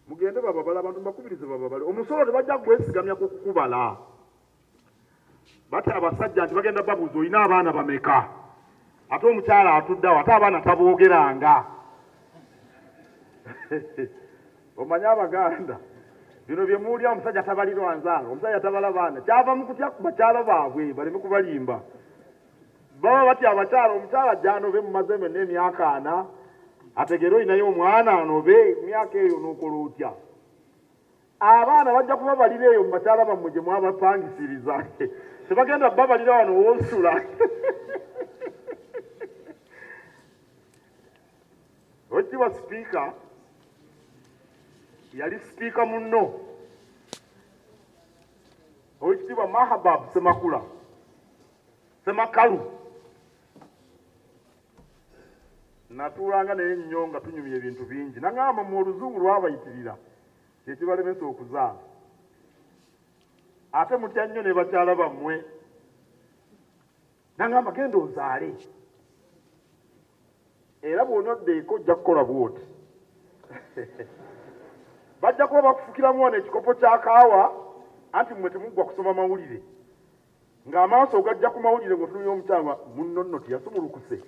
Mugende bababale, abantu mbakubirize bababale. Omusolo tebajja gwesigamya ku kukubala. Batya abasajja nti bagenda babuuza olina abaana bameka, ate omukyala atuddeawo ate abaana taboogeranga. Omanye Abaganda bino bye muwulira, omusajja tabalirwa nzaalo, omusajja tabala baana, kyava mu kutya ku bakyala baabwe baleme kubalimba. Baba batya abakyala, omukyala gy'anobe mumaze mwenna emyaka 40, ategeere olinayo omwana anobe emyaka eyo n'okola otya? Abaana bajja kubabalira eyo mu bakyala bammwe gye mwabapangisiriza, tebagenda babalira wano w'osula. Oweekitiibwa Sipiika yali sipiika munno, Oweekitiibwa Mahabab Ssemakula Ssemakalu, natuulanga naye nnyo nga tunyumya ebintu bingi, nangamba mu oluzungu lwabayitirira kyekibalemesa okuzaala, ate mutya nnyo ne bakyala bammwe. Nangamba genda ozaale, era bw'onodda eka ojja kukola bw'oti. Bajja kuba bakufukiramu wano ekikopo kya kaawa, anti mmwe temuggwa kusoma mawulire, ng'amaaso ogajja ku mawulire ng'otunuulira omukyala munno nno teyasumulukuse.